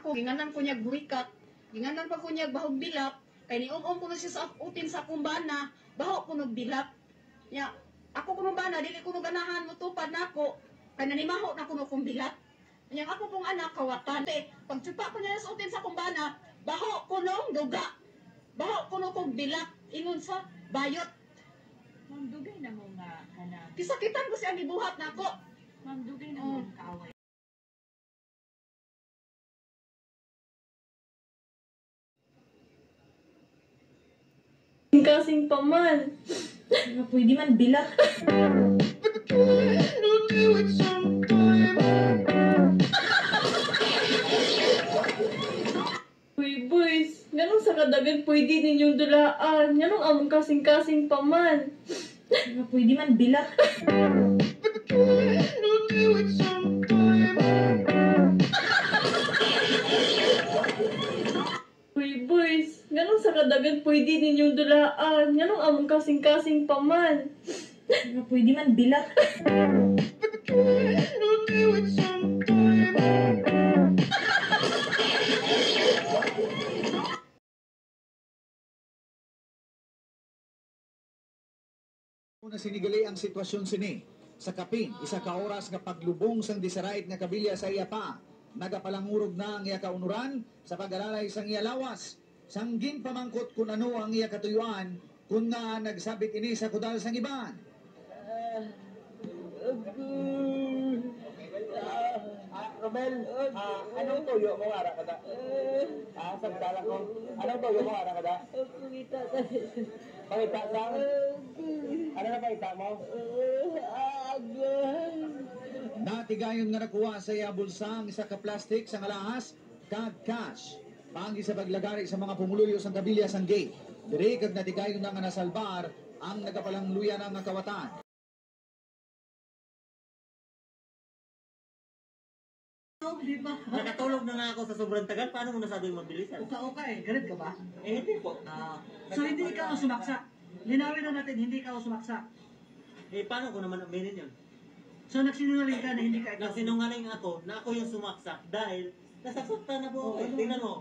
Ako ginganan ko niya burikat, ginganan pa ko niya bahog bilak, kay nium-um ko na siya sa utin sa akong bana, baho ko nog bilak. Nya, ako kuno bana dili ko ganahan motupad nako, kay nanimaho na kuno kong bilak. Nya ako pong anak kawatan. Eh, pagtsupa ko niya sa utin sa akong bana, baho ko nung duga. Baho kuno kong bilak ingon sa bayot. Ma'am, dugay na mo nga kanang. Kisakitan ko siya gibuhat nako. Ma'am, dugay na mo kaaway. Kasing pa man. Nga pwede man bilak. Uy, boys, nganong sa kadagan pwede ninyong dulaan? Nganong among kasing-kasing pa man? Nga pwede man bilak. Uy, boys, nganong sa kadagan pwede ninyong dulaan? Nganong among kasing-kasing pa man? Nga pwede man bilak. Una sinigali ang sitwasyon sini. Sa kapin, isa ka oras nga paglubong sang disarait nga kabilya sa iya pa. Nagapalangurog na ang iya kaunuran sa pag-alalay sang iya lawas. Sanggin pamangkot kung ano ang iya katuyuan kung nga nagsabit ini sa kudal sang iban. Romel, anong tuyo mo ara ka da? Sagdala ko. Anong tuyo mo ara ka da? Pangita sa? Ano na pangita mo? Natigayon nga nakuha sa iya bulsa ang isa ka plastic sang alahas kag cash. Paangi sa paglagari sa mga pumuluyo sang kabilya sang gate. Diri kag natigayon na nga nasalbar ang nagapalangluya na nga kawatan. Di ba? Nakatulog na nga ako sa sobrang tagal. Paano mo nasabing mabilisan? Uka-uka eh. Galit ka ba? Eh, hindi po. Ah, so hindi ikaw ang sumaksak. Linawin na natin, hindi ikaw ang sumaksak. Eh, paano ko naman aminin yun? So nagsinungaling ka na hindi ka ikaw. Nagsinungaling ako na ako yung sumaksak dahil nasasaktan na po ako. Eh. Tingnan mo.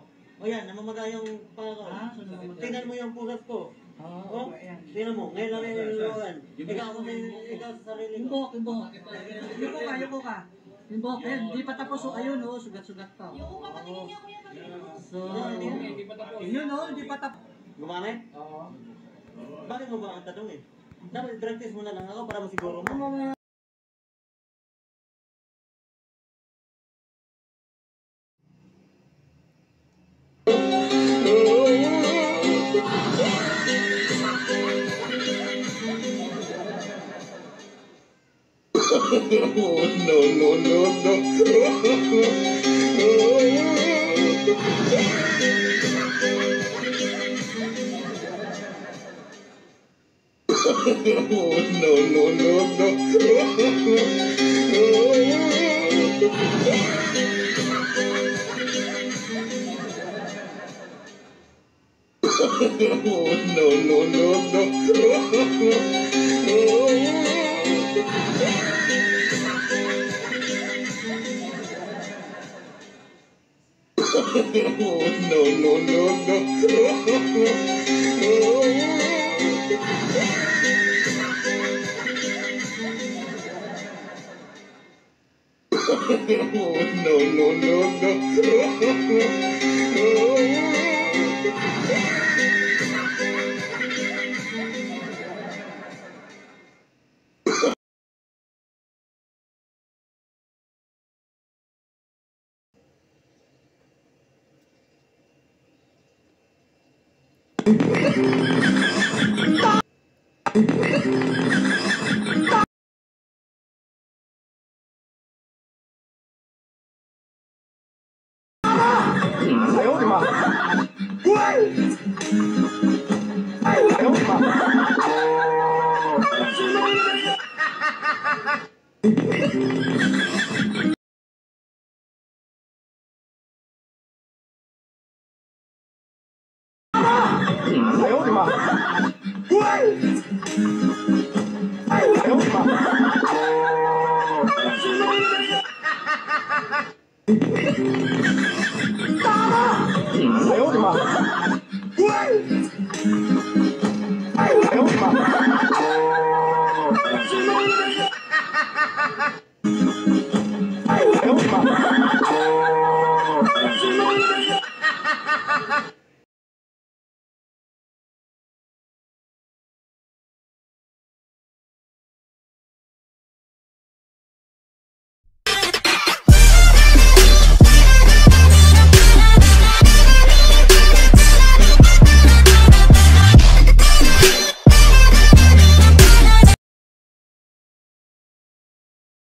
O yan, namamaga yung paa ko. Ah, so namamaga. Tingnan mo yung pugas ko. Oo, Oh, ayan. tingnan mo. Ngayon lang yung niluluan. Ikaw ako ikaw sa sarili Yung ko. buhok, yung buhok. Yuko ka, yuko ka. Yung buhok, ayan, hindi pa tapos. So, ayun, oh, sugat-sugat pa. Yung pa patingin niya kuya, patingin mo. So, yun, oh, hindi pa tapos. Gumamit? Oo. Bakit mo ba ang tanongin? Dapat drug test mo na lang ako para masiguro mo. No, no, no, no. No, no, no, no. No, no, no, no. No, no, no, no. No, no, no, no.